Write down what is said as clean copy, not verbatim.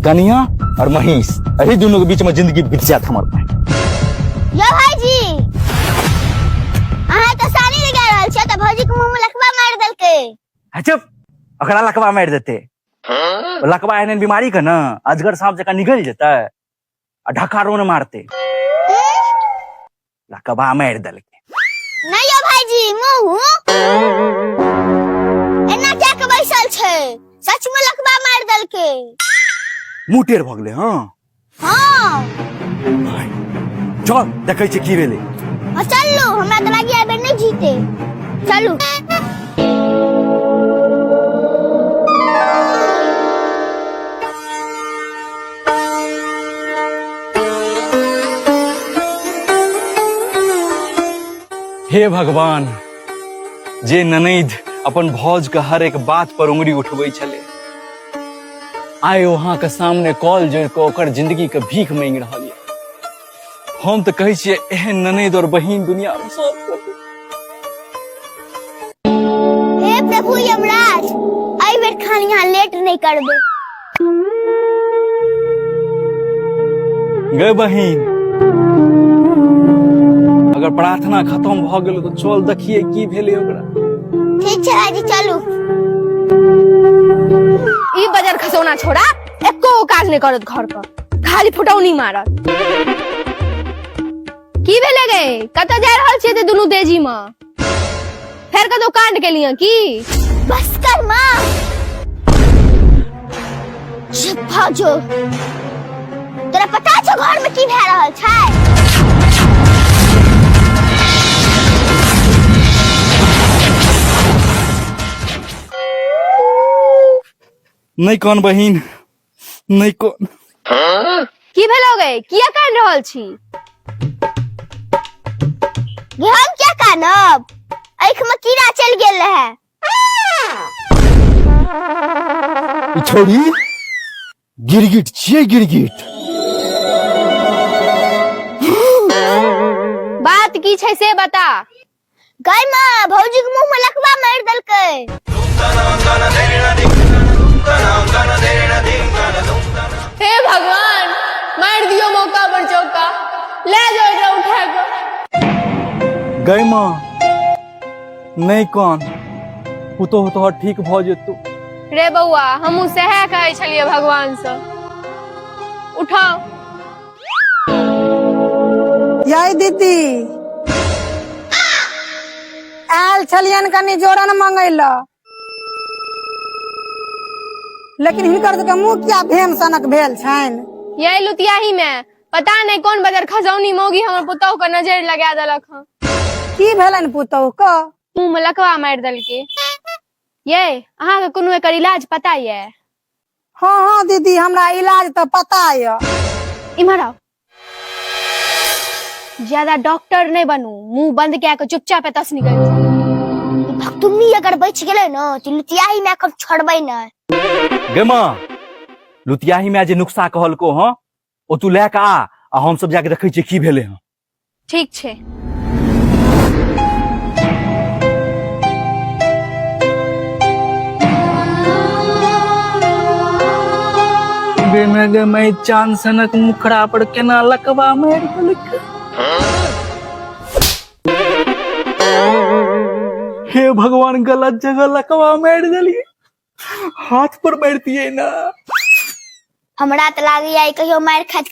कनिया और महीष एही दुनू के बीच में जिंदगी बीत जात हमर। यो भाईजी, अहाँ तऽ सानी लगा रहल छियै तऽ भौजी के मुंह में लकवा मारि देलकै। है चुप, ओकरा लकवा मारि देते। ओ लकवा एहन एहन बीमारी के ना अजगर सांप जकाँ निगल जेतै आ ढकारो ने मारते। लकवा मारि देलकै। नहीं यो भाईजी, मुंह एना क्या के बैसल छै, सच में लकवा मारि देलकै। मुंह टेढ़ भऽ गेलै। हाँ। हाँ। चल देखै छियै की भेलै। हाँ, चलू, हमरा तऽ लागी एहि बेर नहि जीते। चलू। हे भगवान, जे ननैद अपन भौज के हर एक बात पर उंगली उठबै छलै, आइ ओ अहाँ के सामने कॉल जोड़ के ओकर जिंदगी के भीख मांगि रहल ये। हम तऽ कहै छियै एहन ननैद और बहिन दुनिया में सब। हे प्रभु यमराज, एहि बेर खान यहाँ लेट नहीं करबे। गे बहिन, अगर प्रार्थना खत्म भऽ गेल तऽ चल देखिए की भेलै ओकरा। ठीक छै भाईजी, चलू। ई बजर खसौना छोड़ा एको गो काज नहि करत, घर पर खाली फुटौनी मारत। की भेलै गे? कतऽ जा रहल छियै ते दुनू तेजी में? फेर कतौ कांड केलियै की? बस कर माँ, चुप भऽ जो। तोरा पता छौ घर में की भए रहल छै? नहि कोन बहिन, नहि कोन। की भेलो गे? किया कान रहल छी? गे, हम क्या कानब? आँख में कीड़ा चलि गेल रहे। ई छोड़ी गिरगिट छियै, गिरगिट। बात की छै से बता। गै माँ, भौजी के मुंह में लकवा मारि देलकै। हे भगवान, मारि दियो मौका पर चौका। ले जाओ एकरा उठा के। गै माँ, नहि कान, पुतोह तोहर ठीक भऽ जेतौ। रे बौआ, हमहूँ सएह कहै छलियै भगवान से। उठाओ। यै दीदी, आयल छलियनि कनि जोरन मंगै लए, लेकिन हिनकर सबके मुँह किया भेम सनक भेल छनि? यही लुतियाही में पता नहीं कौन बजर खजौनी मौगी हमर पुतोह के नजर लगा देलक हँ। की भेलनि पुतोह के? मुंह में लकवा मारि देलकै। ये अहाँके कोनो एकर इलाज पता ये? हाँ हाँ दीदी, हमरा इलाज तऽ पता यऽ। इम्हर आउ। ज्यादा डॉक्टर नहीं बनू, मुंह बंद कए के चुपचाप एतऽ से निकलि जाउ। भक्तुम्मी अगर बचि गेलै ने तऽ लुतियाही माय के हम छोड़बै नहि। गे माँ, लुतियाही माय जे नुक्सा कहलको हँ ओ तू लए कऽ आ, आ हम सब जाके देखै छियै की भेलै हँ। ठीक छै। गे गे मैं चांद सनक मुखड़ा पर केना लकवा मारि देलकै। हे भगवान, गलत जगह लकवा मारि देलियै, हाथ पर मारितियै ना। हमरा तऽ लागैया ई कहियो मारि खाइत।